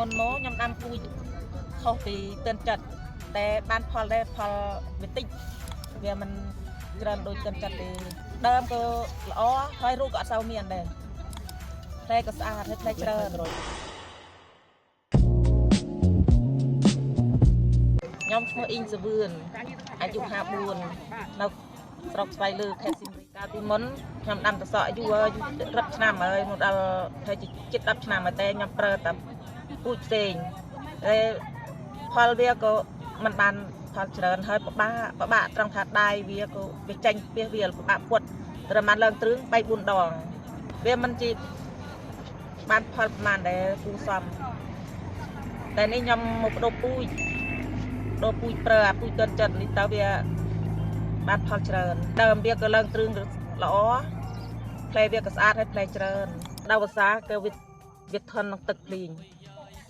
មុនមកខ្ញុំដាំពូជខុសពីទិនចិត្តតែបានផលដែរផលវាតិចវាមិនច្រើនដូចទិនចិត្តទេដើមក៏ល្អហើយរូបក៏អត់សូវមានដែរផ្លែក៏ស្អាតហើយផ្លែច្រើនខ្ញុំឈ្មោះអ៊ីងសាវឿនអាយុ54នៅស្រុកស្វាយលើខេត្តសៀមរាបកាលពីមុនខ្ញុំដាំតសក់យូរហើយរាប់ឆ្នាំហើយមកដល់ហើយជិត10ឆ្នាំហើយតែខ្ញុំប្រើតែពូជផ្សេងតែផលវាក៏មិនបានផលច្រើនហើយពិបាកពិបាកត្រង់ថាដៃវាក៏វាចាញ់ពីវាពិបាកពុតត្រឹមបានឡើងទ្រឿង3 4ដងវាមិនជាបានផលប្រហែលដែលគូសំតែនេះខ្ញុំមកបដូរពូជដូរពូជប្រើអាពូជទន់ចិត្តនេះទៅវាបានផលច្រើនដើមវាក៏ឡើងទ្រឿងល្អផ្លែវាក៏ស្អាតហើយផ្លែច្រើនដល់វស្សាក៏វាវាធន់នឹងទឹកភ្លៀង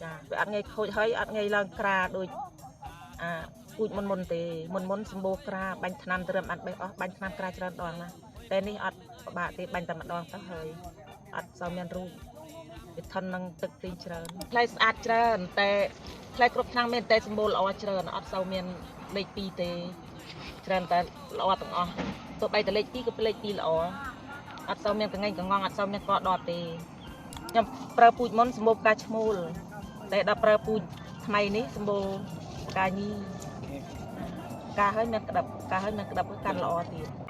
ចាវាអត់ងាយខូចហើយអត់ងាយឡើងក្រាដូចអាពូជមុនមុនទេមុនមុនសម្បូរក្រាបាញ់ថ្នាំត្រឹមអត់បេះអស់បាញ់ថ្នាំក្រាច្រើនដងណាតែនេះអត់ពិបាកទេបាញ់តែម្ដងទៅហើយអត់សូវមានរូបវាធន់នឹងទឹកភ្លៀងច្រើនផ្លែស្អាតច្រើនតែផ្លែគ្រប់ឆ្នាំមានតែសម្បូរល្អច្រើនអត់សូវមានលេខ2ទេច្រើនតែល្អទាំងអស់ទោះបីតែលេខ2ក៏លេខ2ល្អអត់សូវមានកងែងកងងអត់សូវមានកដតទេខ្ញុំប្រើពូជមុនសម្បូរផ្កាឈ្មោលតែដល់ប្រើពូជថ្មីនេះសម្បូរផ្កាញីផ្កាហើយមានក្តាប់ផ្កាហើយមានក្តាប់កាន់ល្អទៀត។